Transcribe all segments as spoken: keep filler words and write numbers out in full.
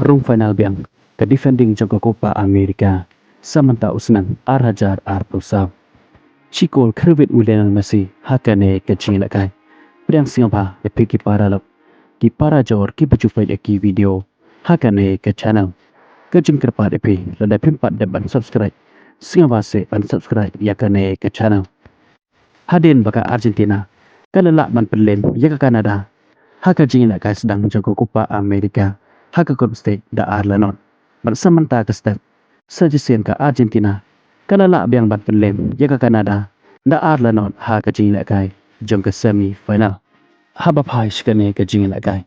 rung final biang ka defending jong ka Copa America sa mynta u snem ar hajar arphew saw. Shi kol khrewit u Lionel Messi ha kane ka jingïalehkai. Pdiang sngewbha ïa phi ki para lok, ki para jor kiba ju peit ïa ki video ha kane ka channel. Ka jingkyrpad ïa phi, lada phim pat dep ban subscribe, sngewbha seh ban subscribe ïa kane ka channel. Hadien ba ka Argentina ka la lah ban pynlem ïa ka Canada ha ka jingïalehkai sdang jong ka Copa America ha ka group stage da ar la not. Bad sa mynta ka step, sa shisien ka Argentina ka la lah biang ban pynlem ïa ka Canada da ar la not ha ka jingïalehkai jong ka semi final. Haba phai sha kane ka jingïalehkai,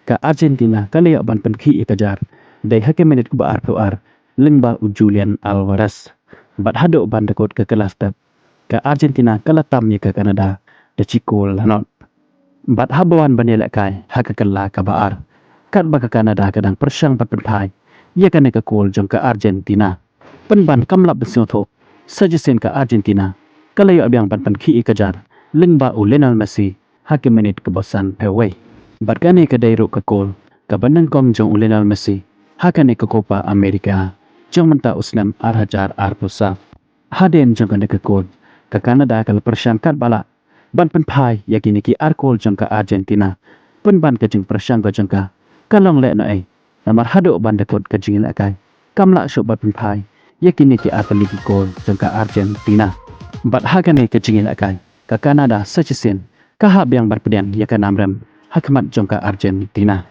ka Argentina ka la ïoh ban pynkhih ïa ka jar dei ha ka minit kaba arphew ar lyngba u Julian Alvarez. Bad haduh ban da kut ka kylla step, ka Argentina ka la tam ïa ka Canada da shi kol la not. Bad haba wan ban ïalehkai ha ka kylla kaba ar, katba ka Canada ka dang pyrshang ban pynphai ïa kane ka kol jong ka Argentina, pynban kam lah ban sngewthuh, sa shisien ka Argentina ka la ïoh biang ban pynkhih ïa ka jar lyngba u Lionel Messi ha ka minit kaba sanphew wei. Bad kane ka dei ruh ka kol kaba nyngkong jong u Lionel Messi ha kane ka Copa America jong mynta u snem ar hajar arphew saw. Hadien jong kane ka kol, ka Canada ka la pyrshang katba lah ban pynphai ïa kine ki ar kol jong ka Argentina, pynban ka jingpyrshang ka jong ka ka long lehnohei. Namar haduh ban da kut ka jingïalehkai, kam lah shuh ban pynphai ïa kine ki ar tylli ki kol jong ka Argentina. Bad ha kane ka jingïalehkai, ka Canada sa shisien ka hap biang ban pdiang ïa ka nam rem ha khmat jong ka Argentina.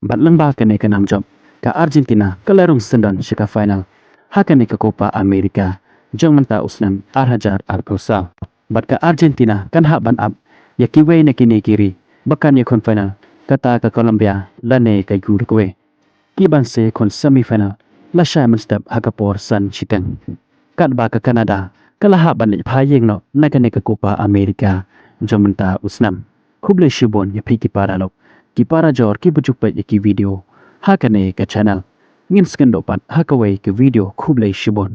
Bad lyngba kane ka nam jop, ka Argentina ka la rung syndon sha ka final ha kane ka Copa America jong mynta u snem ar hajar arphew saw. Bad ka Argentina kan hap ban ap ïa kiwei na kine ki ri ba kan ïakhun final, kata ka Colombia lane ka Uruguay. Ki ban sa ïakhun semi final lashai mynstep ha ka por san shiteng. Katba ka Canada ka la hap ban leit phai ïeng noh na kane ka Copa America jong mynta u snem. Khublei shibun ïa phi ki para lok, ki para jor kiba ju peit ïa ki video ha kane ka channel. Ngin sa ïakynduh pat ha kawei ka video, khublei shibun.